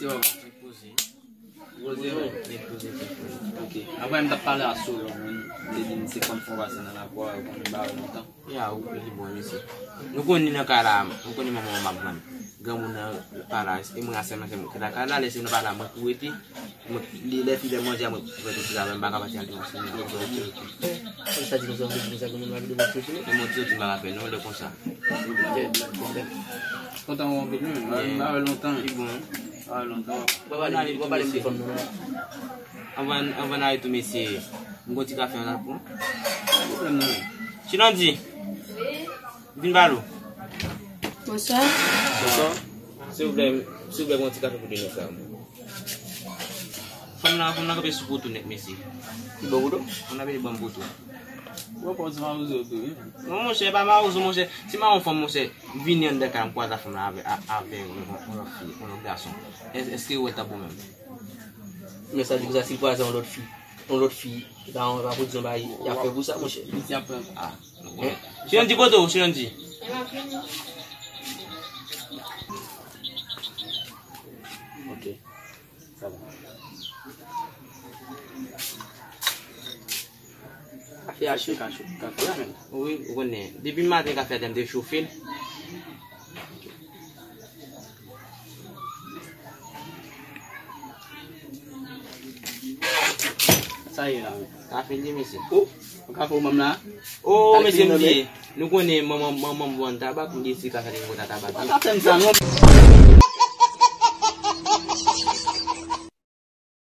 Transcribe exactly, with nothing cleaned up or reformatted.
Yo, poze. Poze, men, poze, poze. Ok. Apre, m t ap pale a Solon, moun, m te di m se kòm fon pase nan lakou a, yo konn ba yo lontan. Ya, ou li bon, mesye. Nou konn li nan kay la, nou konn li manman w m ap vann. Granmoun nan pa la, e mwen a sèm nan, sèm nan. Kay la, lè se nan pa la, mwen pou rete. Mwen, li, lè fi lè manje a, mwen pou fè tout travay, m pa ka pati al dimanch. Sa di konsa, ou vle di konsa, granmoun pa vle mwen soti, non? E mwen soti, m pa rapèl, non, lè konsa. Kontan w anpil, non? M pa wè lontan. Li bon. Pa wè lontan. Ou pa pale, ou pa pale m telefòn, non? Anvan, anvan n ale tou, mesye, m gon ti kafe an la pou. Pa pwoblèm, non. Chilandi. Vin ba lo. Bonswa. Bonswa. Silvouplè, silvouplè, yon ti kafe pou de nèg sa. Fanm nan, fanm nan kanpe sou poto nèt, mesye. Li bon poto? Fanm nan vini ban m poto. Ou wè pa w ti mawozo tou, wi. Non, monchè, pa mawozo, monchè. Si m a yon fanm, monchè, vini anndan kay, m kwaze fanm nan avè, a- avè yon, yon, yon lòt fi, yon lòt gason. Èske, èske ou wè l t ap bon menm? Men sa di konsa, si l kwaze yon lòt fi, yon lòt fi, ta yon pa pou di yon bagay, y ap fè pou sa, monchè. Li ti ap pran. Ah. Chilandi kote w, Chilandi? Ok. Sa va. Kafe a cho, ka cho, kafe a menm. Wi, ou konnen. Depi maten kafe a te m te chofe l. Sa ye la. Kafe li, mesye. Oh, kafe ou manm la? Oh, mesye, m bliye. Nou konnen manman, manman m vann tabak, m bliye si kafe li konn tabak. Pa ka fè m sa, non.